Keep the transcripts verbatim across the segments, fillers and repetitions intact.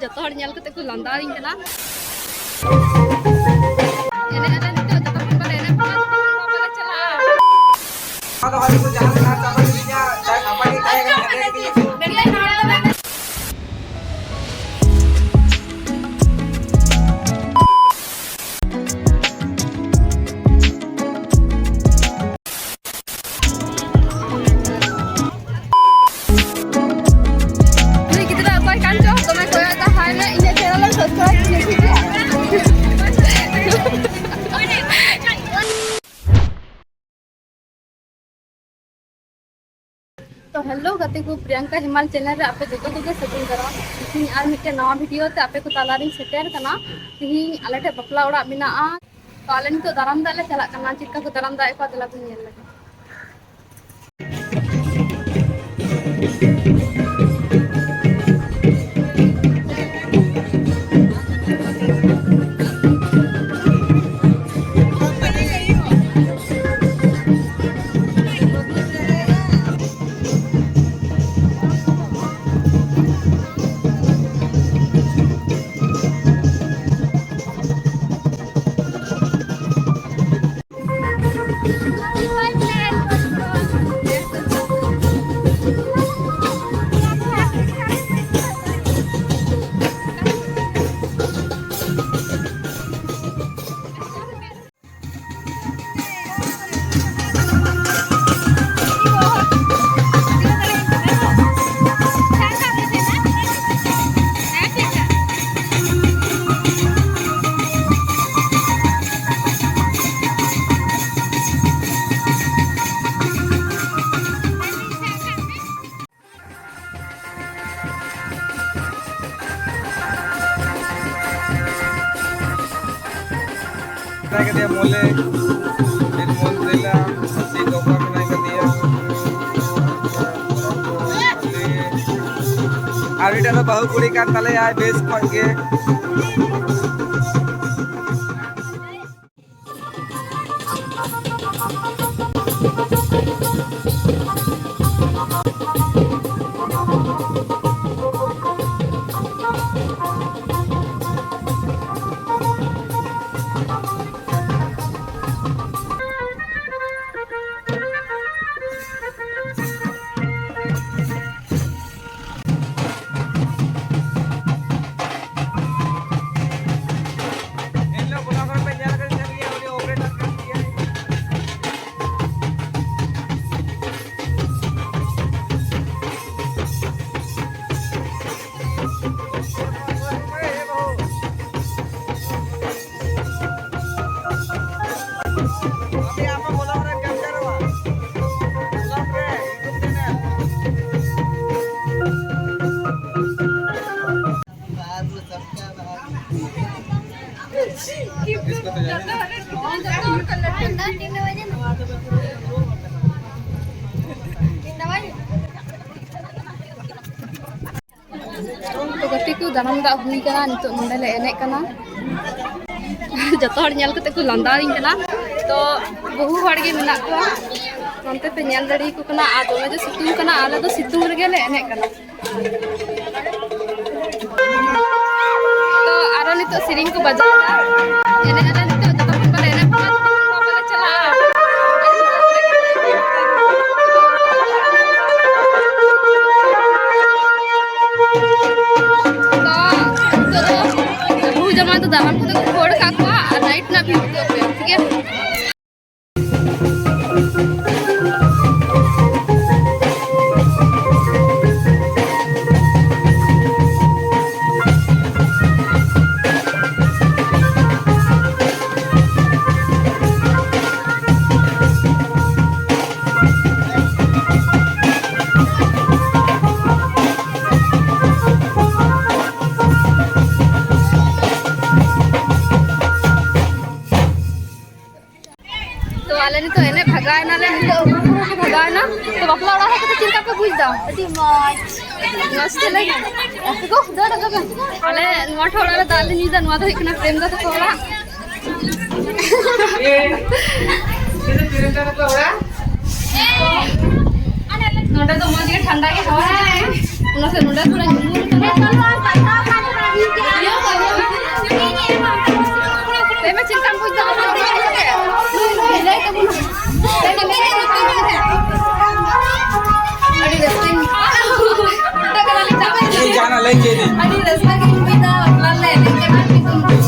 ᱡᱚᱛᱚ ᱦᱚᱲ ᱧᱮᱞ ᱠᱟᱛᱮ ᱠᱚ ᱞᱟᱸᱫᱟᱣᱤᱧ ᱠᱟᱱᱟ᱾ ᱮᱱᱮᱡ ᱨᱮ ᱱᱤᱛᱚᱜ ᱡᱚᱛᱚ ᱠᱷᱚᱱ ᱵᱟᱞᱮ ᱮᱱᱮᱡ ᱠᱟᱱᱟ, ᱛᱚᱛᱚ ᱠᱷᱚᱱ ᱵᱟᱞᱮ ᱪᱟᱞᱟᱜᱼᱟ᱾ ᱟᱫᱚ ᱦᱚᱭ ᱠᱚ ᱡᱟᱦᱟᱸ ᱞᱮᱠᱟ ᱪᱟᱵᱟ ᱤᱫᱤᱭᱟ, ᱪᱟᱭ ᱥᱟᱯᱷᱟ ᱜᱮ ᱛᱟᱦᱮᱸ ᱠᱟᱱᱟ, ᱦᱮᱸᱫᱮ ᱜᱮ ᱛᱟᱦᱮᱸ ᱠᱟᱱᱟ᱾ ᱩᱱᱤ ᱜᱤᱫᱽᱨᱟᱹ ᱚᱠᱚᱭ ᱠᱟᱱ ᱪᱚ, ᱫᱚᱢᱮ ᱠᱚᱭᱚᱜ ᱮᱫᱟ, ᱦᱟᱭ ᱢᱮ, ᱤᱧᱟᱹᱜ channel ᱮᱢ subscribe ᱠᱤᱧᱟ, ᱴᱷᱤᱠ ᱜᱮᱭᱟ? ᱛᱚ hello ᱜᱟᱛᱮ ᱠᱚ, ᱯᱨᱤᱭᱟᱝᱠᱟ ᱦᱮᱢᱟᱞ channel ᱨᱮ ᱟᱯᱮ ᱡᱚᱛᱚ ᱠᱚᱜᱮ ᱥᱟᱹᱜᱩᱱ ᱫᱟᱨᱟᱢ᱾ ᱛᱤᱦᱤᱧ ᱟᱨ ᱢᱤᱫᱴᱮᱱ ᱱᱟᱣᱟ video ᱛᱮ ᱟᱯᱮ ᱠᱚ ᱛᱟᱞᱟᱨᱤᱧ ᱥᱮᱴᱮᱨ ᱠᱟᱱᱟ᱾ ᱛᱤᱦᱤᱧ ᱟᱞᱮ ᱴᱷᱮᱱ ᱵᱟᱯᱞᱟ ᱚᱲᱟᱜ ᱢᱮᱱᱟᱜᱼᱟ, ᱛᱚ ᱟᱞᱮ ᱱᱤᱛᱚᱜ ᱫᱟᱨᱟᱢ ᱫᱟᱜ ᱞᱮ ᱪᱟᱞᱟᱜ ᱠᱟᱱᱟ᱾ ᱪᱮᱫ ᱞᱮᱠᱟ ᱠᱚ ᱫᱟᱨᱟᱢ ᱫᱟᱜ ᱮᱫ ᱠᱚᱣᱟ, ᱫᱮᱞᱟ ᱵᱚᱱ ᱧᱮᱞ ᱞᱮᱜᱮ᱾ ᱢᱮᱛᱟᱭ ᱠᱟᱫᱮᱭᱟ ᱢᱚᱞᱮ, ᱱᱤᱨᱢᱚᱞ ᱨᱮᱞᱟ, ᱥᱤ ᱫᱚᱠᱟ ᱢᱮᱱᱟᱭ ᱠᱟᱫᱮᱭᱟ᱾ ᱟᱨ ᱢᱤᱫᱴᱟᱝ ᱫᱚ ᱵᱟᱹᱦᱩ ᱠᱩᱲᱤ ᱠᱟᱱ ᱛᱟᱞᱮᱭᱟᱭ ᱵᱮᱥ ᱠᱷᱚᱡ ᱜᱮ᱾ ᱥᱟᱱᱟᱢ ᱫᱟᱜ ᱦᱩᱭ ᱠᱟᱱᱟ, ᱱᱤᱛᱚᱜ ᱱᱚᱸᱰᱮ ᱞᱮ ᱮᱱᱮᱡ ᱠᱟᱱᱟ᱾ ᱡᱚᱛᱚ ᱦᱚᱲ ᱧᱮᱞ ᱠᱟᱛᱮ ᱠᱚ ᱞᱟᱸᱫᱟᱣᱤᱧ ᱠᱟᱱᱟ᱾ ᱛᱚ, ᱵᱟᱹᱦᱩ ᱦᱚᱲ ᱜᱮ ᱢᱮᱱᱟᱜ ᱠᱚᱣᱟ, ᱱᱚᱱᱛᱮ ᱯᱮ ᱧᱮᱞ ᱫᱟᱲᱮᱭᱟᱠᱚ ᱠᱟᱱᱟ᱾ ᱟᱨ ᱫᱚᱢᱮ ᱡᱮ ᱥᱤᱛᱩᱝ ᱠᱟᱱᱟ, ᱟᱞᱮ ᱫᱚ ᱥᱤᱛᱩᱝ ᱨᱮᱜᱮ ᱞᱮ ᱮᱱᱮᱡ ᱠᱟᱱᱟ᱾ ᱛᱚ, ᱟᱨᱚ ᱱᱤᱛᱚᱜ ᱥᱮᱨᱮᱧ ᱠᱚ ᱵᱟᱡᱟᱣ ᱮᱫᱟ, ᱮᱱᱮᱡ ᱟᱞᱮ ᱱᱤᱛᱚᱜ ᱡᱚᱛᱚ ᱠᱷᱚᱱ ᱵᱟᱞᱮ ᱮᱱᱮᱡ ᱯᱩᱨᱟᱹᱣ ᱞᱮᱠᱷᱟᱱ ᱵᱟᱞᱮ ᱪᱟᱞᱟᱜᱼᱟ᱾ ᱛᱚ, ᱱᱤᱛᱚᱜ ᱫᱚ ᱵᱟᱹᱦᱩ ᱡᱟᱶᱟᱭ ᱫᱚ ᱫᱟᱞᱟᱱ ᱠᱚᱛᱮ ᱠᱚ ᱠᱷᱟᱹᱲ ᱟᱠᱟᱫ ᱠᱚᱣᱟ ᱟᱨ night ᱨᱮᱱᱟᱜ view ᱩᱫᱩᱜ ᱟᱯᱮᱭᱟ, ᱴᱷᱤᱠ ᱜᱮᱭᱟ? ᱛᱚ, ᱟᱞᱮ ᱱᱤᱛᱚᱜ ᱮᱱᱮᱡ ᱵᱷᱟᱜᱟᱣ ᱮᱱᱟᱞᱮ, ᱱᱤᱛᱚᱜ ᱯᱩᱨᱟᱹ ᱞᱮ ᱵᱷᱟᱜᱟᱣ ᱮᱱᱟ᱾ ᱛᱚ, ᱵᱟᱯᱞᱟ ᱚᱲᱟᱜ ᱦᱮᱡ ᱠᱟᱛᱮ ᱪᱮᱫ ᱞᱮᱠᱟ ᱯᱮ ᱵᱩᱡᱽ ᱮᱫᱟ? ᱟᱹᱰᱤ ᱢᱚᱡᱽ᱾ ᱢᱚᱡᱽ ᱛᱮ ᱞᱟᱹᱭ ᱢᱮ᱾ ᱜᱚ, ᱫᱟᱹᱲ ᱟᱹᱜᱩ ᱢᱮ᱾ ᱟᱞᱮ ᱱᱚᱣᱟ ᱴᱷᱮᱱ ᱚᱲᱟᱜ ᱨᱮ ᱫᱟᱜ ᱞᱮ ᱧᱩᱭᱮᱫᱟ, ᱱᱚᱣᱟ ᱫᱚ ᱦᱩᱭᱩᱜ ᱠᱟᱱᱟ ᱯᱨᱮᱢ ᱫᱟ ᱛᱟᱠᱚ ᱚᱲᱟᱜ᱾ ᱱᱚᱰᱮ ᱫᱚ ᱢᱚᱡᱽ ᱜᱮ ᱴᱷᱟᱱᱰᱟ ᱜᱮ ᱦᱟᱣᱟ ᱦᱤᱡᱩᱜ ᱠᱟᱱᱟ᱾ ᱚᱱᱟ ᱥᱮ ᱱᱚᱰᱮ ᱛᱷᱚᱲᱟ ᱧᱩᱨᱩ ᱞᱮᱠᱟ᱾ ᱞᱟᱹᱭ ᱢᱮ, ᱪᱮᱫ ᱞᱮᱠᱟᱢ ᱵᱩᱡᱽ ᱮᱫᱟ? ᱞᱟᱹᱭ ᱛᱟᱵᱚᱱ ᱢᱮ᱾ ᱟᱹᱰᱤ ᱨᱟᱹᱥᱠᱟᱹᱧ ᱵᱩᱡᱷᱟᱹᱣ ᱠᱮᱫᱟ᱾ ᱤᱧ ᱡᱟᱦᱟᱱᱟᱜ ᱞᱟᱹᱭ ᱦᱚᱪᱚᱭᱮᱫᱟᱹᱧ᱾ ᱟᱹᱰᱤ ᱨᱟᱹᱥᱠᱟᱹ ᱜᱤᱧ ᱵᱩᱡᱽ ᱮᱫᱟ, ᱵᱟᱯᱞᱟ ᱞᱮ ᱮᱱᱮᱡ ᱠᱟᱱᱟ᱾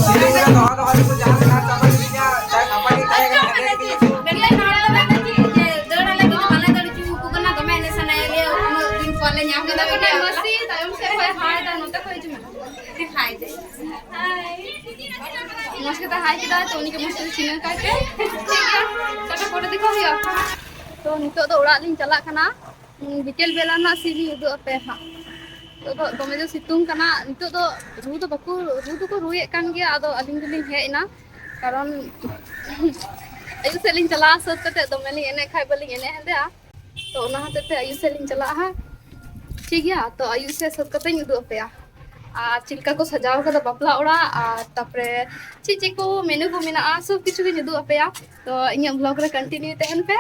ᱥᱤᱨᱤᱧ ᱨᱮ ᱱᱚᱣᱟ ᱫᱚ ᱟᱞᱮ ᱠᱚ ᱡᱟᱦᱟᱸ ᱞᱮᱠᱟ ᱪᱟᱵᱟ ᱤᱫᱤᱭᱟ, ᱪᱟᱭ ᱥᱟᱯᱟᱴᱤ ᱛᱟᱦᱮᱸ ᱠᱟᱱᱟ, ᱦᱮᱸᱫᱮ ᱜᱮ᱾ ᱢᱤᱫᱴᱮᱱ ᱦᱚᱲ ᱫᱚ ᱢᱮᱱᱫᱟ ᱡᱮ ᱫᱟᱹᱲ ᱟᱞᱮ ᱠᱤᱱᱛᱩ ᱵᱟᱞᱮ ᱫᱟᱹᱲ ᱦᱚᱪᱚ ᱟᱠᱚ ᱠᱟᱱᱟ, ᱫᱚᱢᱮ ᱮᱱᱮᱡ ᱥᱟᱱᱟᱭᱮᱫ ᱞᱮᱭᱟ, ᱩᱱᱟᱹᱜ ᱫᱤᱱ ᱯᱚᱨ ᱞᱮ ᱧᱟᱢ ᱠᱮᱫᱟ᱾ ᱢᱟᱹᱥᱤ ᱛᱟᱭᱚᱢ ᱥᱮᱫ ᱠᱷᱚᱱ ᱦᱟᱭ ᱫᱟ, ᱱᱚᱛᱮ ᱠᱷᱚᱱ ᱦᱤᱡᱩᱜ ᱢᱮ᱾ ᱦᱟᱭ ᱫᱟᱹᱧ᱾ ᱦᱟᱭ᱾ ᱢᱚᱡᱽ ᱠᱟᱛᱮ ᱦᱟᱭ ᱠᱮᱫᱟ, ᱛᱚ ᱩᱱᱤ ᱜᱮ ᱢᱚᱡᱽ ᱠᱟᱛᱮ ᱪᱤᱱᱦᱟᱹᱣ ᱠᱟᱭ ᱯᱮ᱾ ᱴᱷᱤᱠ ᱜᱮᱭᱟ, ᱴᱟᱴᱟ, ᱯᱚᱨᱮ ᱫᱮᱠᱷᱟ ᱦᱩᱭᱩᱜᱼᱟ᱾ ᱛᱚ ᱱᱤᱛᱚᱜ ᱫᱚ ᱚᱲᱟᱜ ᱞᱤᱧ ᱪᱟᱞᱟᱜ ᱠᱟᱱᱟ᱾ ᱦᱩᱸ, ᱵᱤᱠᱮᱞ ᱵᱮᱞᱟ ᱨᱮᱱᱟᱜ ᱥᱤᱱ ᱞᱤᱧ ᱩᱫᱩᱜ ᱟᱯᱮᱭᱟ ᱦᱟᱸᱜ᱾ ᱱᱤᱛᱚᱜ ᱫᱚ ᱫᱚᱢᱮ ᱡᱳᱨ ᱥᱤᱛᱩᱝ ᱠᱟᱱᱟ᱾ ᱱᱤᱛᱚᱜ ᱫᱚ ᱨᱩ ᱫᱚ ᱵᱟᱠᱚ, ᱨᱩ ᱫᱚᱠᱚ ᱨᱩᱭᱮᱫ ᱠᱟᱱ ᱜᱮᱭᱟ, ᱟᱫᱚ ᱟᱹᱞᱤᱧ ᱫᱚᱞᱤᱧ ᱦᱮᱡ ᱮᱱᱟ, ᱠᱟᱨᱚᱱ ᱟᱹᱭᱩᱵ ᱥᱮᱫ ᱞᱤᱧ ᱪᱟᱞᱟᱜᱼᱟ, ᱥᱟᱹᱛ ᱠᱟᱛᱮᱫ ᱫᱚᱢᱮ ᱞᱤᱧ ᱮᱱᱮᱡ ᱠᱷᱟᱡ ᱵᱟᱹᱞᱤᱧ ᱮᱱᱮᱡ ᱦᱟᱸᱰᱮᱜᱼᱟ᱾ ᱛᱚ ᱚᱱᱟ ᱦᱚᱛᱮᱡ ᱛᱮ ᱟᱹᱭᱩᱵ ᱥᱮᱫ ᱞᱤᱧ ᱪᱟᱞᱟᱜᱼᱟ ᱦᱟᱸᱜ᱾ ᱴᱷᱤᱠ ᱜᱮᱭᱟ, ᱛᱚ ᱟᱹᱭᱩᱵ ᱥᱮᱫ ᱥᱟᱹᱛ ᱠᱟᱛᱮᱧ ᱩᱫᱩᱜ ᱟᱯᱮᱭᱟ᱾ ᱟᱨ ᱪᱮᱫ ᱞᱮᱠᱟ ᱠᱚ ᱥᱟᱡᱟᱣ ᱠᱟᱫᱟ ᱵᱟᱯᱞᱟ ᱚᱲᱟᱜ, ᱟᱨ ᱛᱟᱯᱚᱨᱮ ᱪᱮᱫ ᱪᱮᱫ ᱠᱚ ᱢᱮᱱᱩ ᱠᱚ ᱢᱮᱱᱟᱜᱼᱟ, ᱥᱚᱵ ᱠᱤᱪᱷᱩ ᱜᱤᱧ ᱩᱫᱩᱜ ᱟᱯᱮᱭᱟ᱾ ᱛᱚ ᱤᱧᱟᱹᱜ ᱵᱷᱞᱚᱜ ᱨᱮ ᱠᱚᱱᱴᱤᱱᱤᱭᱩ ᱛᱟᱦᱮᱱ ᱯᱮ,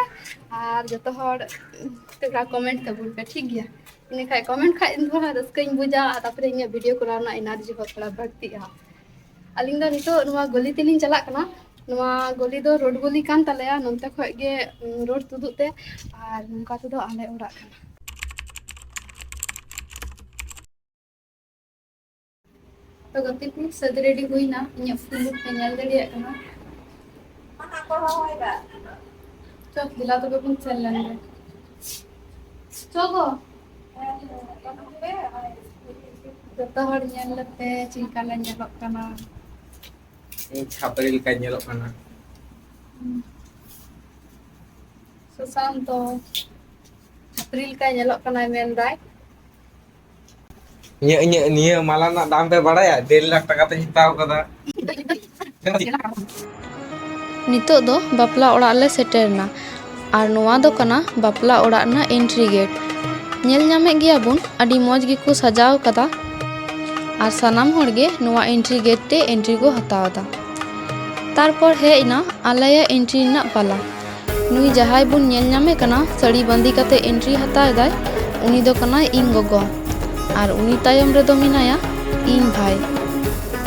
ᱟᱨ ᱡᱚᱛᱚ ᱦᱚᱲ ᱛᱷᱚᱲᱟ ᱠᱚᱢᱮᱱᱴ ᱛᱟᱵᱚᱱ ᱯᱮ, ᱴᱷᱤᱠ ᱜᱮᱭᱟ? ᱤᱱᱟᱹ ᱠᱷᱟᱡ ᱠᱚᱢᱮᱱᱴ ᱠᱷᱟᱡ ᱤᱧ ᱛᱷᱚᱲᱟ ᱨᱟᱹᱥᱠᱟᱹᱧ ᱵᱩᱡᱟ, ᱟᱨ ᱛᱟᱯᱚᱨᱮ ᱤᱧᱟᱹᱜ ᱵᱷᱤᱰᱤᱭᱳ ᱠᱚᱨᱟᱣ ᱨᱮᱱᱟᱜ ᱮᱱᱟᱨᱡᱤ ᱦᱚᱸ ᱛᱷᱚᱲᱟ ᱵᱟᱹᱲᱛᱤᱜᱼᱟ᱾ ᱟᱹᱞᱤᱧ ᱫᱚ ᱱᱤᱛᱚᱜ ᱱᱚᱣᱟ ᱜᱚᱞᱤ ᱛᱮᱞᱤᱧ ᱪᱟᱞᱟᱜ ᱠᱟᱱᱟ᱾ ᱱᱚᱣᱟ ᱜᱚᱞᱤ ᱫᱚ ᱨᱳᱰ ᱜᱚᱞᱤ ᱠᱟᱱ ᱛᱟᱞᱮᱭᱟ, ᱱᱚᱱᱛᱮ ᱠᱷᱚᱡ ᱜᱮ, ᱩᱸ, ᱨᱳᱰ ᱛᱩᱫᱩᱜ ᱛᱮ, ᱟᱨ ᱱᱚᱝᱠᱟ ᱛᱮᱫᱚ ᱟᱞᱮ ᱚᱲᱟᱜ ᱠᱟᱱᱟ᱾ ᱛᱚ ᱜᱟᱛᱮ ᱠᱚ, ᱥᱟᱹᱛ ᱨᱮᱰᱤ ᱦᱩᱭᱱᱟ, ᱤᱧᱟᱹᱜ ᱯᱷᱩᱞ ᱞᱩᱠ ᱯᱮ ᱧᱮᱞ ᱫᱟᱲᱮᱭᱟᱜ ᱠᱟᱱᱟ᱾ ᱪᱚ, ᱫᱮᱞᱟ ᱛᱚᱵᱮ ᱵᱚᱱ ᱥᱮᱱ ᱞᱮᱱ ᱜᱮ᱾ ᱪᱚ ᱜᱚ᱾ ᱡᱚᱛᱚ ᱦᱚᱲ ᱧᱮᱞ ᱞᱮᱯᱮ ᱪᱮᱫ ᱞᱮᱠᱟ ᱞᱮ ᱧᱮᱞᱚᱜ ᱠᱟᱱᱟ᱾ ᱤᱧ ᱪᱷᱟᱯᱨᱤ ᱞᱮᱠᱟᱧ ᱧᱮᱞᱚᱜ ᱠᱟᱱᱟ᱾ ᱥᱩᱥᱟᱱᱛᱚ ᱪᱷᱟᱯᱨᱤ ᱞᱮᱠᱟᱭ ᱧᱮᱞᱚᱜ ᱠᱟᱱᱟᱭ ᱢᱮᱱᱫᱟᱭ᱾ ᱤᱧᱟᱹᱜ, ᱤᱧᱟᱹᱜ ᱱᱤᱭᱟᱹ ᱢᱟᱞᱟ ᱨᱮᱱᱟᱜ ᱫᱟᱢ ᱯᱮ ᱵᱟᱲᱟᱭᱟ? ᱰᱮᱲ ᱞᱟᱠᱷ ᱴᱟᱠᱟ ᱛᱮᱧ ᱦᱟᱛᱟᱣ ᱠᱟᱫᱟ᱾ ᱱᱤᱛᱚᱜ ᱫᱚ ᱵᱟᱯᱞᱟ ᱚᱲᱟᱜ ᱞᱮ ᱥᱮᱴᱮᱨ ᱮᱱᱟ, ᱟᱨ ᱱᱚᱣᱟ ᱫᱚ ᱠᱟᱱᱟ ᱵᱟᱯᱞᱟ ᱚᱲᱟᱜ ᱨᱮᱱᱟᱜ ᱮᱱᱴᱨᱤ ᱜᱮᱴ᱾ ᱧᱮᱞ ᱧᱟᱢᱮᱫ ᱜᱮᱭᱟ ᱵᱚᱱ, ᱟᱹᱰᱤ ᱢᱚᱡᱽ ᱜᱮᱠᱚ ᱥᱟᱡᱟᱣ ᱠᱟᱫᱟ, ᱟᱨ ᱥᱟᱱᱟᱢ ᱦᱚᱲ ᱜᱮ ᱱᱚᱣᱟ ᱮᱱᱴᱨᱤ ᱜᱮᱴ ᱛᱮ ᱮᱱᱴᱨᱤ ᱠᱚ ᱦᱟᱛᱟᱣ ᱮᱫᱟ᱾ ᱛᱟᱨᱯᱚᱨ ᱦᱮᱡ ᱮᱱᱟ ᱟᱞᱮᱭᱟᱜ ᱮᱱᱴᱨᱤ ᱨᱮᱱᱟᱜ ᱯᱟᱞᱟ᱾ ᱱᱩᱭ ᱡᱟᱦᱟᱸᱭ ᱵᱚᱱ ᱧᱮᱞ ᱧᱟᱢᱮ ᱠᱟᱱᱟ ᱥᱟᱹᱲᱤ ᱵᱟᱸᱫᱮ ᱠᱟᱛᱮ ᱮᱱᱴᱨᱤ ᱦᱟᱛᱟᱣ ᱮᱫᱟᱭ, ᱩᱱᱤ ᱫᱚ ᱠᱟᱱᱟᱭ ᱤᱧ ᱜᱚᱜᱚ, ᱟᱨ ᱩᱱᱤ ᱛᱟᱭᱚᱢ ᱨᱮᱫᱚ ᱢᱮᱱᱟᱭᱟ ᱤᱧ ᱵᱷᱟᱭ,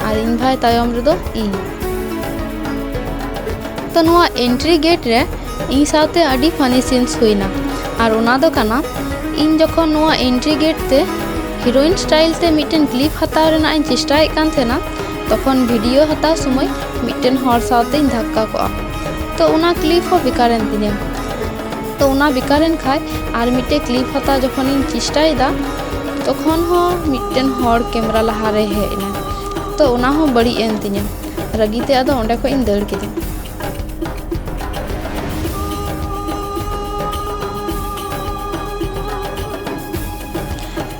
ᱟᱨ ᱤᱧ ᱵᱷᱟᱭ ᱛᱟᱭᱚᱢ ᱨᱮᱫᱚ ᱤᱧ᱾ ᱛᱚ ᱱᱚᱣᱟ ᱮᱱᱴᱨᱤ ᱜᱮᱴ ᱨᱮ ᱤᱧ ᱥᱟᱶᱛᱮ ᱟᱹᱰᱤ ᱯᱷᱟᱱᱤ ᱥᱤᱱᱥ ᱦᱩᱭᱱᱟ, ᱟᱨ ᱚᱱᱟ ᱫᱚ ᱠᱟᱱᱟ, ᱤᱧ ᱡᱚᱠᱷᱚᱱ ᱱᱚᱣᱟ ᱮᱱᱴᱨᱤ ᱜᱮᱴ ᱛᱮ ᱦᱤᱨᱳᱭᱤᱱ ᱥᱴᱟᱭᱤᱞ ᱛᱮ ᱢᱤᱫᱴᱮᱱ ᱠᱞᱤᱯ ᱦᱟᱛᱟᱣ ᱨᱮᱱᱟᱜ ᱤᱧ ᱪᱮᱥᱴᱟᱭᱮᱫ ᱠᱟᱱ ᱛᱟᱦᱮᱱᱟ, ᱛᱚᱠᱷᱚᱱ ᱵᱷᱤᱰᱤᱭᱳ ᱦᱟᱛᱟᱣ ᱥᱚᱢᱚᱭ ᱢᱤᱫᱴᱮᱱ ᱦᱚᱲ ᱥᱟᱶᱛᱮᱧ ᱫᱷᱟᱠᱠᱟ ᱠᱚᱜᱼᱟ᱾ ᱛᱚ ᱚᱱᱟ ᱠᱞᱤᱯ ᱦᱚᱸ ᱵᱮᱠᱟᱨᱮᱱ ᱛᱤᱧᱟᱹ᱾ ᱛᱚ ᱚᱱᱟ ᱵᱮᱠᱟᱨᱮᱱ ᱠᱷᱟᱡ ᱟᱨ ᱢᱤᱫᱴᱮᱱ ᱠᱞᱤᱯ ᱦᱟᱛᱟᱣ ᱡᱚᱠᱷᱚᱱᱤᱧ ᱪᱮᱥᱴᱟᱭᱮᱫᱟ, ᱛᱚᱠᱷᱚᱱ ᱦᱚᱸ ᱢᱤᱫᱴᱮᱱ ᱦᱚᱲ ᱠᱮᱢᱨᱟ ᱞᱟᱦᱟᱨᱮ ᱦᱮᱡ ᱮᱱᱟ᱾ ᱛᱚ ᱚᱱᱟ ᱦᱚᱸ ᱵᱟᱹᱲᱤᱡ ᱮᱱ ᱛᱤᱧᱟᱹ, ᱨᱟᱹᱜᱤ ᱛᱮ ᱟᱫᱚ ᱚᱸᱰᱮ ᱠᱷᱚᱡ ᱤᱧ ᱫᱟᱹᱲ ᱠᱮᱫᱟ᱾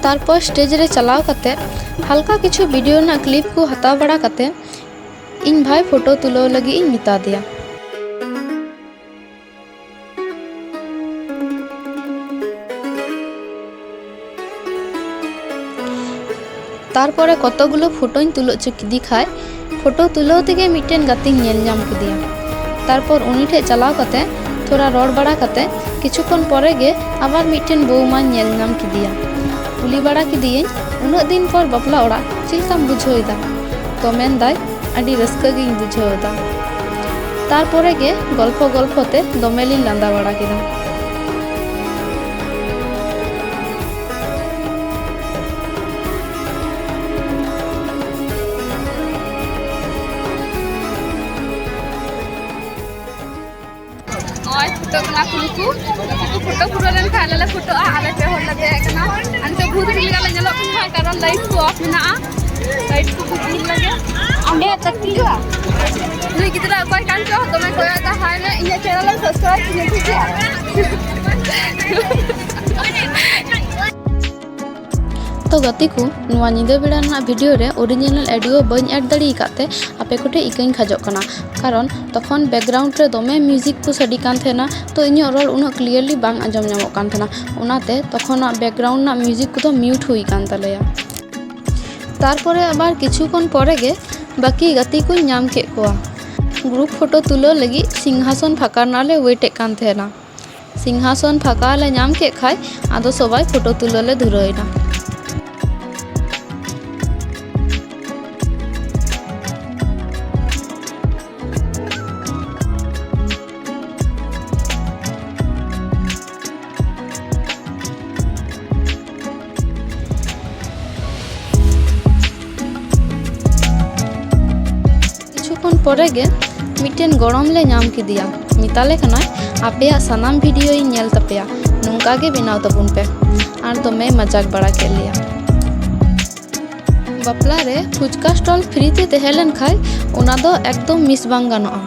ᱛᱟᱨᱯᱚᱨ ᱥᱴᱮᱡᱽ ᱨᱮ ᱪᱟᱞᱟᱣ ᱠᱟᱛᱮ ᱦᱟᱞᱠᱟ ᱠᱤᱪᱷᱩ ᱵᱷᱤᱰᱤᱭᱳ ᱨᱮᱱᱟᱜ ᱠᱞᱤᱯ ᱠᱚ ᱦᱟᱛᱟᱣ ᱵᱟᱲᱟ ᱠᱟᱛᱮ ᱤᱧ ᱵᱷᱟᱭ ᱯᱷᱳᱴᱳ ᱛᱩᱞᱟᱹᱣ ᱞᱟᱹᱜᱤᱫ ᱤᱧ ᱢᱮᱛᱟ ᱫᱮᱭᱟ᱾ ᱛᱟᱨᱯᱚᱨᱮ ᱠᱚᱛᱚᱠ ᱜᱩᱞᱳ ᱯᱷᱳᱴᱳᱧ ᱛᱩᱞᱟᱹᱣ ᱦᱚᱪᱚ ᱠᱮᱫᱮ ᱠᱷᱟᱡ, ᱯᱷᱳᱴᱳ ᱛᱩᱞᱟᱹᱣ ᱛᱮᱜᱮ ᱢᱤᱫᱴᱮᱱ ᱜᱟᱛᱮᱧ ᱧᱮᱞ ᱧᱟᱢ ᱠᱮᱫᱮᱭᱟ᱾ ᱛᱟᱨᱯᱚᱨ ᱩᱱᱤ ᱴᱷᱮᱡ ᱪᱟᱞᱟᱣ ᱠᱟᱛᱮ ᱛᱷᱚᱲᱟ ᱨᱚᱲ ᱵᱟᱲᱟ ᱠᱟᱛᱮ ᱠᱤᱪᱷᱩ ᱠᱷᱚᱱ ᱯᱚᱨᱮ ᱜᱮ ᱟᱵᱟᱨ ᱢᱤᱫᱴᱮᱱ ᱵᱟᱹᱦᱩ ᱢᱟᱧ ᱧᱮᱞ ᱧᱟᱢ ᱠᱮᱫᱮᱭᱟ᱾ ᱠᱩᱞᱤ ᱵᱟᱲᱟ ᱠᱮᱫᱮᱭᱟᱹᱧ, "ᱩᱱᱟᱹᱜ ᱫᱤᱱ ᱯᱚᱨ ᱵᱟᱯᱞᱟ ᱚᱲᱟᱜ ᱪᱮᱫ ᱞᱮᱠᱟᱢ ᱵᱩᱡᱷᱟᱹᱣ ᱮᱫᱟ?" ᱛᱚ ᱢᱮᱱᱫᱟᱭ, "ᱟᱹᱰᱤ ᱨᱟᱹᱥᱠᱟᱹ ᱜᱤᱧ ᱵᱩᱡᱷᱟᱹᱣ ᱮᱫᱟ᱾" ᱛᱟᱨᱯᱚᱨᱮ ᱜᱮ ᱜᱚᱞᱯᱷᱚ ᱜᱚᱞᱯᱷᱚ ᱛᱮ ᱫᱚᱢᱮ ᱞᱤᱧ ᱞᱟᱸᱫᱟ ᱵᱟᱲᱟ ᱠᱮᱫᱟ᱾ ᱱᱚᱜᱼᱚᱭ ᱯᱷᱳᱴᱳ ᱠᱟᱱᱟ ᱠᱚ ᱱᱩᱠᱩ, ᱱᱩᱠᱩ ᱠᱚ ᱯᱷᱳᱴᱳ ᱯᱩᱨᱟᱹᱣ ᱞᱮᱱᱠᱷᱟᱱ ᱟᱞᱮ ᱞᱮ ᱯᱷᱳᱴᱳᱜᱼᱟ᱾ ᱟᱞᱮ ᱯᱮ ᱦᱚᱲ ᱞᱮ ᱫᱮᱡ ᱟᱠᱟᱱᱟ᱾ ᱟᱨ ᱱᱤᱛᱚᱜ ᱵᱷᱩᱛ ᱞᱮᱠᱟ ᱞᱮ ᱧᱮᱞᱚᱜ ᱠᱟᱱᱟ, ᱠᱟᱨᱚᱱ ᱞᱟᱭᱤᱴ ᱠᱚ ᱚᱯᱷ ᱢᱮᱱᱟᱜᱼᱟ᱾ ᱞᱟᱭᱤᱴ ᱠᱚ ᱵᱷᱩᱛ ᱞᱮᱠᱟ᱾ ᱚᱸᱰᱮ ᱛᱟᱹᱠᱤᱡᱚᱜᱼᱟ᱾ ᱱᱩᱭ ᱜᱤᱫᱽᱨᱟᱹ ᱚᱠᱚᱭ ᱠᱟᱱ ᱪᱚ, ᱫᱚᱢᱮ ᱠᱚᱭᱚᱜ ᱮᱫᱟ᱾ ᱦᱟᱭ ᱢᱮ, ᱤᱧᱟᱹᱜ ᱪᱮᱱᱮᱞ ᱮᱢ ᱥᱟᱵᱥᱠᱨᱟᱭᱤᱵ ᱠᱤᱧᱟ, ᱴᱷᱤᱠ ᱜᱮᱭᱟ? ᱛᱚ ᱜᱟᱛᱮ ᱠᱚ, ᱱᱚᱣᱟ ᱧᱤᱫᱟᱹ ᱵᱮᱲᱟ ᱨᱮᱱᱟᱜ ᱵᱷᱤᱰᱤᱭᱳ ᱨᱮ ᱚᱨᱤᱡᱤᱱᱟᱞ ᱚᱰᱤᱭᱳ ᱵᱟᱹᱧ ᱮᱰ ᱫᱟᱲᱮ ᱟᱠᱟᱫ ᱛᱮ ᱟᱯᱮ ᱠᱚᱴᱷᱮᱱ ᱤᱠᱟᱹᱧ ᱠᱷᱟᱡᱚᱜ ᱠᱟᱱᱟ, ᱠᱟᱨᱚᱱ ᱛᱚᱠᱷᱚᱱ ᱵᱮᱠᱜᱨᱟᱣᱩᱱᱰ ᱨᱮ ᱫᱚᱢᱮ ᱢᱤᱣᱡᱤᱠ ᱠᱚ ᱥᱟᱰᱮ ᱠᱟᱱ ᱛᱟᱦᱮᱱᱟ, ᱛᱚ ᱤᱧᱟᱹᱜ ᱨᱚᱲ ᱩᱱᱟᱹᱜ ᱠᱞᱤᱭᱟᱨᱞᱤ ᱵᱟᱝ ᱟᱸᱡᱚᱢ ᱧᱟᱢᱚᱜ ᱠᱟᱱ ᱛᱟᱦᱮᱱᱟ, ᱚᱱᱟᱛᱮ ᱛᱚᱠᱷᱚᱱᱟᱜ ᱵᱮᱠᱜᱨᱟᱣᱩᱱᱰ ᱨᱮᱱᱟᱜ ᱢᱤᱣᱡᱤᱠ ᱠᱚᱫᱚ ᱢᱤᱭᱩᱴ ᱦᱩᱭ ᱠᱟᱱ ᱛᱟᱞᱮᱭᱟ᱾ ᱛᱟᱨᱯᱚᱨᱮ ᱟᱵᱟᱨ ᱠᱤᱪᱷᱩ ᱠᱷᱚᱱ ᱯᱚᱨᱮ ᱜᱮ ᱵᱟᱹᱠᱤ ᱜᱟᱛᱮ ᱠᱚᱧ ᱧᱟᱢ ᱠᱮᱫ ᱠᱚᱣᱟ᱾ ᱜᱨᱩᱯ ᱯᱷᱳᱴᱳ ᱛᱩᱞᱟᱹᱣ ᱞᱟᱹᱜᱤᱫ ᱥᱤᱝᱦᱟᱥᱚᱱ ᱯᱷᱟᱸᱠᱟ ᱨᱮᱱᱟᱜ ᱞᱮ ᱣᱮᱴ ᱮᱫ ᱠᱟᱱ ᱛᱟᱦᱮᱱᱟ᱾ ᱥᱤᱝᱦᱟᱥᱚᱱ ᱯᱷᱟᱸᱠᱟ ᱞᱮ ᱧᱟᱢ ᱠᱮᱫ ᱠᱷᱟᱡ, ᱟᱫᱚ ᱥᱚᱵᱟᱭ ᱯᱷᱳᱴᱳ ᱛᱩᱞᱟᱹᱣ ᱞᱮ ᱫᱷᱩᱨᱟᱹᱣ ᱮᱱᱟ᱾ ᱠᱤᱪᱷᱩ ᱠᱷᱚᱱ ᱯᱚᱨᱮ ᱜᱮ ᱢᱤᱫᱴᱮᱱ ᱜᱚᱲᱚᱢ ᱞᱮ ᱧᱟᱢ ᱠᱮᱫᱮᱭᱟ᱾ ᱢᱮᱛᱟᱞᱮ ᱠᱟᱱᱟᱭ, "ᱟᱯᱮᱭᱟᱜ ᱥᱟᱱᱟᱢ ᱵᱷᱤᱰᱤᱭᱳᱧ ᱧᱮᱞ ᱛᱟᱯᱮᱭᱟ, ᱱᱚᱝᱠᱟ ᱜᱮ ᱵᱮᱱᱟᱣ ᱛᱟᱵᱚᱱ ᱯᱮ᱾" ᱟᱨ ᱫᱚᱢᱮᱭ ᱢᱟᱡᱟᱠ ᱵᱟᱲᱟ ᱠᱮᱫ ᱞᱮᱭᱟ᱾ ᱵᱟᱯᱞᱟ ᱨᱮ ᱯᱷᱩᱪᱠᱟ ᱥᱴᱚᱞ ᱯᱷᱨᱤ ᱛᱮ ᱛᱟᱦᱮᱸ ᱞᱮᱱ ᱠᱷᱟᱡ, ᱚᱱᱟ ᱫᱚ ᱮᱠᱫᱚᱢ ᱢᱤᱥ ᱵᱟᱝ ᱜᱟᱱᱚᱜᱼᱟ᱾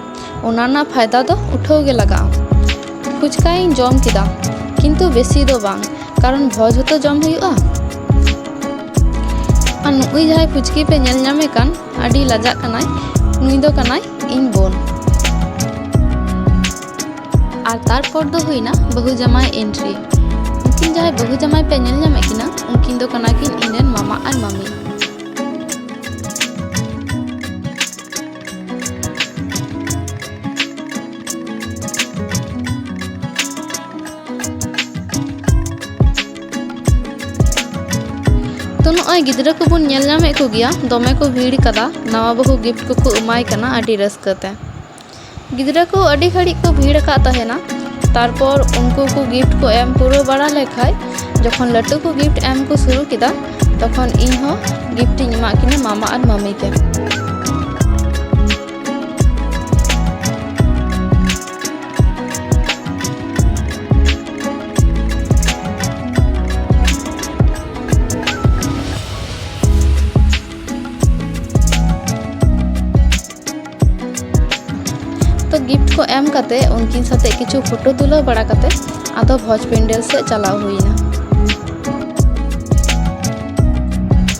ᱚᱱᱟ ᱨᱮᱱᱟᱜ ᱯᱷᱟᱭᱫᱟ ᱫᱚ ᱩᱴᱷᱟᱹᱣ ᱜᱮ ᱞᱟᱜᱟᱜᱼᱟ᱾ ᱯᱷᱩᱪᱠᱟᱧ ᱡᱚᱢ ᱠᱮᱫᱟ, ᱠᱤᱱᱛᱩ ᱵᱮᱥᱤ ᱫᱚ ᱵᱟᱝ, ᱠᱟᱨᱚᱱ ᱵᱷᱚᱡᱽ ᱦᱚᱸᱛᱚ ᱡᱚᱢ ᱦᱩᱭᱩᱜᱼᱟ᱾ ᱟᱨ ᱱᱩᱜᱼᱩᱭ ᱡᱟᱦᱟᱸᱭ ᱯᱷᱩᱪᱠᱤ ᱯᱮ ᱧᱮᱞ ᱧᱟᱢᱮ ᱠᱟᱱ, ᱟᱹᱰᱤ ᱞᱟᱡᱟᱜ ᱠᱟᱱᱟᱭ, ᱱᱩᱭ ᱫᱚ ᱠᱟᱱᱟᱭ ᱤᱧ ᱵᱳᱱ᱾ ᱟᱨ ᱛᱟᱨᱯᱚᱨ ᱫᱚ ᱦᱩᱭᱱᱟ ᱵᱟᱹᱦᱩ ᱡᱟᱢᱟᱭ ᱮᱱᱴᱨᱤ᱾ ᱩᱱᱠᱤᱱ ᱡᱟᱦᱟᱸᱭ ᱵᱟᱹᱦᱩ ᱡᱟᱢᱟᱭ ᱯᱮ ᱧᱮᱞ ᱧᱟᱢᱮᱫ ᱠᱤᱱᱟ, ᱩᱱᱠᱤᱱ ᱫᱚ ᱠᱟᱱᱟ ᱠᱤᱱ ᱤᱧ ᱨᱮᱱ ᱢᱟᱢᱟ ᱟᱨ ᱢᱟᱢᱤ᱾ ᱱᱚᱜᱼᱚᱭ ᱜᱤᱫᱽᱨᱟᱹ ᱠᱚᱵᱚᱱ ᱧᱮᱞ ᱧᱟᱢᱮᱫ ᱠᱚᱜᱮᱭᱟ, ᱫᱚᱢᱮ ᱠᱚ ᱵᱷᱤᱲ ᱠᱟᱫᱟ ᱱᱟᱣᱟ ᱵᱟᱹᱦᱩ ᱜᱤᱯᱷᱴ ᱠᱚᱠᱚ ᱮᱢᱟᱭ ᱠᱟᱱᱟ ᱟᱹᱰᱤ ᱨᱟᱹᱥᱠᱟᱹ ᱛᱮ᱾ ᱜᱤᱫᱽᱨᱟᱹ ᱠᱚ ᱟᱹᱰᱤ ᱜᱷᱟᱹᱲᱤᱡ ᱠᱚ ᱵᱷᱤᱲ ᱟᱠᱟᱫ ᱛᱟᱦᱮᱱᱟ᱾ ᱛᱟᱨᱯᱚᱨ ᱩᱱᱠᱩ ᱠᱚ ᱜᱤᱯᱷᱴ ᱠᱚ ᱮᱢ ᱯᱩᱨᱟᱹᱣ ᱵᱟᱲᱟ ᱞᱮᱠᱷᱟᱡ, ᱡᱚᱠᱷᱚᱱ ᱞᱟᱹᱴᱩ ᱠᱚ ᱜᱤᱯᱷᱴ ᱮᱢ ᱠᱚ ᱥᱩᱨᱩ ᱠᱮᱫᱟ, ᱛᱚᱠᱷᱚᱱ ᱤᱧ ᱦᱚᱸ ᱜᱤᱯᱷᱴ ᱤᱧ ᱮᱢᱟᱫ ᱠᱤᱱᱟ ᱢᱟᱢᱟ ᱟᱨ ᱢᱟᱢᱤ ᱜᱮ᱾ ᱛᱚ ᱜᱤᱯᱷᱴ ᱠᱚ ᱮᱢ ᱠᱟᱛᱮ ᱩᱱᱠᱤᱱ ᱥᱟᱛᱮ ᱠᱤᱪᱷᱩ ᱯᱷᱳᱴᱳ ᱛᱩᱞᱟᱹᱣ ᱵᱟᱲᱟ ᱠᱟᱛᱮ ᱟᱫᱚ ᱵᱷᱚᱡᱽ ᱯᱮᱱᱰᱮᱞ ᱥᱮᱫ ᱪᱟᱞᱟᱣ ᱦᱩᱭᱱᱟ᱾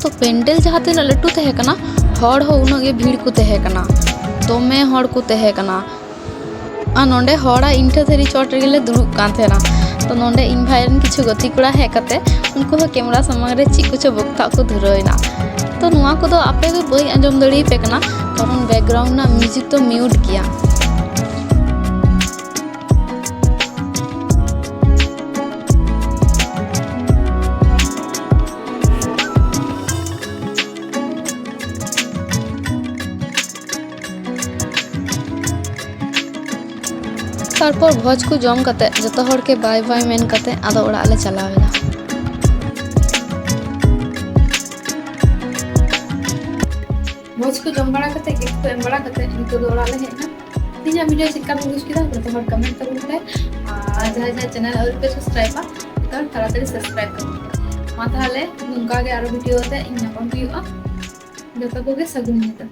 ᱛᱚ ᱯᱮᱱᱰᱮᱞ ᱡᱟᱦᱟᱸ ᱛᱤᱱᱟᱹᱜ ᱞᱟᱹᱴᱩ ᱛᱟᱦᱮᱸ ᱠᱟᱱᱟ, ᱦᱚᱲ ᱦᱚᱸ ᱩᱱᱟᱹᱜ ᱜᱮ ᱵᱷᱤᱲ ᱠᱚ ᱛᱟᱦᱮᱸ ᱠᱟᱱᱟ, ᱫᱚᱢᱮ ᱦᱚᱲ ᱠᱚ ᱛᱟᱦᱮᱸ ᱠᱟᱱᱟ᱾ ᱟᱨ ᱱᱚᱸᱰᱮ ᱦᱚᱲᱟᱜ ᱤᱱᱴᱷᱟᱹ ᱛᱷᱟᱹᱨᱤ ᱪᱚᱴ ᱨᱮᱜᱮ ᱞᱮ ᱫᱩᱲᱩᱵ ᱠᱟᱱ ᱛᱟᱦᱮᱱᱟ᱾ ᱛᱚ ᱱᱚᱸᱰᱮ ᱤᱧ ᱵᱷᱟᱭ ᱨᱮᱱ ᱠᱤᱪᱷᱩ ᱜᱟᱛᱮ ᱠᱚᱲᱟ ᱦᱮᱡ ᱠᱟᱛᱮ ᱩᱱᱠᱩ ᱦᱚᱸ ᱠᱮᱢᱨᱟ ᱥᱟᱢᱟᱝ ᱨᱮ ᱪᱮᱫ ᱠᱚᱪᱚ ᱵᱚᱠᱛᱟᱜ ᱠᱚ ᱫᱷᱩᱨᱟᱹᱣ ᱮᱱᱟ᱾ ᱛᱚ ᱱᱚᱣᱟ ᱠᱚᱫᱚ ᱟᱯᱮ ᱫᱚ ᱵᱟᱹᱧ ᱟᱸᱡᱚᱢ ᱫᱟᱲᱮᱭᱟᱯᱮ ᱠᱟᱱᱟ, ᱠᱟᱨᱚᱱ ᱵᱮᱠᱜᱨᱟᱣᱩᱱᱰ ᱨᱮᱱᱟᱜ ᱢᱤᱣᱡᱤᱠ ᱫᱚ ᱢᱤᱭᱩᱴ ᱜᱮᱭᱟ᱾ ᱛᱟᱨᱯᱚᱨ ᱵᱷᱚᱡᱽ ᱠᱚ ᱡᱚᱢ ᱠᱟᱛᱮ ᱡᱚᱛᱚ ᱦᱚᱲ ᱜᱮ ᱵᱟᱭ ᱵᱟᱭ ᱢᱮᱱ ᱠᱟᱛᱮ ᱟᱫᱚ ᱚᱲᱟᱜ ᱞᱮ ᱪᱟᱞᱟᱣ ᱮᱱᱟ᱾ ᱵᱷᱚᱡᱽ ᱠᱚ ᱡᱚᱢ ᱵᱟᱲᱟ ᱠᱟᱛᱮ, ᱜᱤᱯᱷᱴ ᱠᱚ ᱮᱢ ᱵᱟᱲᱟ ᱠᱟᱛᱮ ᱱᱤᱛᱚᱜ ᱫᱚ ᱚᱲᱟᱜ ᱞᱮ ᱦᱮᱡ ᱮᱱᱟ᱾ ᱛᱮᱦᱮᱧᱟᱜ ᱵᱷᱤᱰᱤᱭᱳ ᱪᱮᱫ ᱞᱮᱠᱟ ᱯᱮ ᱵᱩᱡᱽ ᱠᱮᱫᱟ, ᱡᱚᱛᱚ ᱦᱚᱲ ᱠᱚᱢᱮᱱᱴ ᱛᱟᱵᱚᱱ ᱯᱮ᱾ ᱟᱨ ᱡᱟᱦᱟᱸᱭ ᱡᱟᱦᱟᱸᱭ ᱪᱮᱱᱮᱞ ᱟᱹᱣᱨᱤ ᱯᱮ ᱥᱟᱵᱥᱠᱨᱟᱭᱵᱟ, ᱱᱮᱛᱟᱨ ᱛᱟᱲᱟᱛᱟᱲᱤ ᱥᱟᱵᱥᱠᱨᱟᱭᱵ ᱛᱟᱵᱚᱱ ᱯᱮ᱾ ᱢᱟ ᱛᱟᱦᱚᱞᱮ ᱱᱚᱝᱠᱟ ᱜᱮ ᱟᱨᱚ ᱵᱷᱤᱰᱤᱭᱳ ᱛᱮ ᱤᱧ ᱧᱟᱯᱟᱢ ᱦᱩᱭᱩᱜᱼᱟ᱾ ᱡᱚᱛᱚ ᱠᱚᱜᱮ ᱥᱟᱹᱜᱩᱱ ᱧᱤᱫᱟᱹ᱾